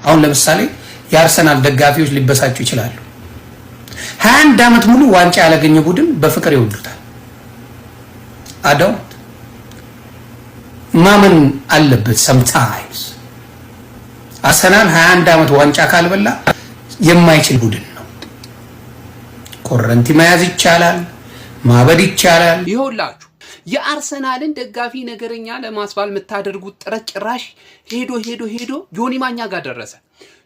አሁን ለምሳሌ የአርሰናል ደጋፊዎች ሊበሳጩ ይችላሉ። 21 ዓመት ሙሉ ዋንጫ ያላገኘ ቡድን በፍቅር ይወዱታል። አዳውት ማመን አለበት። Sometimes አርሰናል 21 ዓመት ዋንጫ ካልበላ የማይችል ቡድን ነው። ኮረንቲ መያዝ ይቻላል፣ ማበድ ይቻላል። ይኸውላችሁ፣ የአርሰናልን ደጋፊ ነገረኛ ለማስባል የምታደርጉት ጥረት ጭራሽ ሄዶ ሄዶ ሄዶ ዮኒ ማኛ ጋር ደረሰ።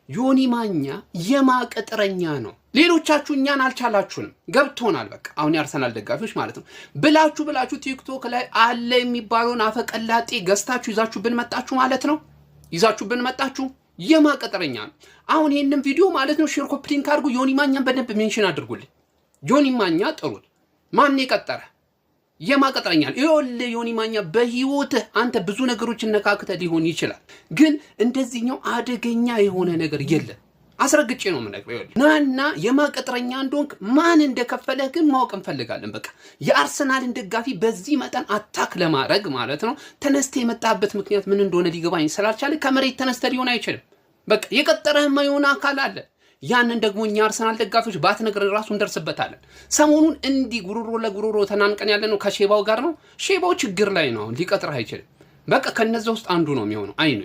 ዮኒ ማኛ የማቅጥረኛ ነው። ሌሎቻችሁ እኛን አልቻላችሁንም፣ ገብቶናል። በቃ አሁን የአርሰናል ደጋፊዎች ማለት ነው ብላችሁ ብላችሁ ቲክቶክ ላይ አለ የሚባለውን አፈቀላጤ ገዝታችሁ ይዛችሁብን መጣችሁ ማለት ነው። ይዛችሁብን መጣችሁ። የማቅጥረኛ ነው። አሁን ይህንን ቪዲዮ ማለት ነው share፣ copy link አድርጉ። ዮኒ ማኛን በደንብ mention አድርጉልኝ። ዮኒ ማኛ ጥሩት። ማን የቀጠረ የማቀጥረኛ? ይኸውልህ ዮኒ ማኛ፣ በህይወትህ አንተ ብዙ ነገሮችን ነካክተህ ሊሆን ይችላል፣ ግን እንደዚህኛው አደገኛ የሆነ ነገር የለም። አስረግጬ ነው የምነግርህ። ይኸውልህ ናና የማቀጥረኛ እንደሆንክ ማን እንደከፈለህ ግን ማወቅ እንፈልጋለን። በቃ የአርሰናልን ደጋፊ በዚህ መጠን attack ለማድረግ ማለት ነው ተነስተህ የመጣበት ምክንያት ምን እንደሆነ ሊገባኝ ስላልቻለ ከመሬት ተነስተህ ሊሆን አይችልም። በቃ የቀጠረህማ የሆነ አካል አለ። ያንን ደግሞ እኛ አርሰናል ደጋፊዎች ባትነግረን ራሱ እንደርስበታለን። ሰሞኑን እንዲህ ጉሮሮ ለጉሮሮ ተናንቀን ያለ ነው ከሼባው ጋር ነው። ሼባው ችግር ላይ ነው፣ አሁን ሊቀጥርህ አይችልም። በቃ ከነዛ ውስጥ አንዱ ነው የሚሆነው። አይኑ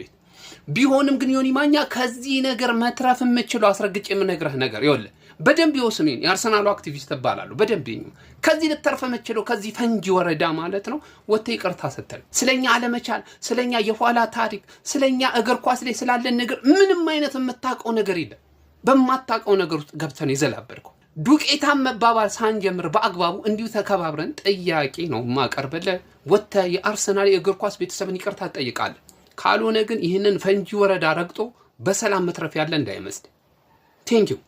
ቢሆንም ግን ዮኒ ማኛ ከዚህ ነገር መትረፍ የምችለው፣ አስረግጬ የምነግርህ ነገር ይኸውልህ፣ በደንብ ይኸው ስሜን የአርሰናሉ አክቲቪስት እባላለሁ። በደንብ ይኸው ከዚህ ልተርፍ የምችለው ከዚህ ፈንጂ ወረዳ ማለት ነው ወጥተህ ይቅርታ ስትል፣ ስለኛ አለመቻል፣ ስለኛ የኋላ ታሪክ፣ ስለኛ እግር ኳስ ላይ ስላለን ነገር ምንም አይነት የምታውቀው ነገር የለም። በማታውቀው ነገር ውስጥ ገብተን የዘላበድከው ዱቄታን መባባል ሳንጀምር በአግባቡ እንዲሁ ተከባብረን ጥያቄ ነው የማቀርብልህ። ወጥተህ የአርሰናል የእግር ኳስ ቤተሰብን ይቅርታ ትጠይቃለህ። ካልሆነ ግን ይህንን ፈንጂ ወረዳ ረግጦ በሰላም መትረፍ ያለ እንዳይመስል። Thank you.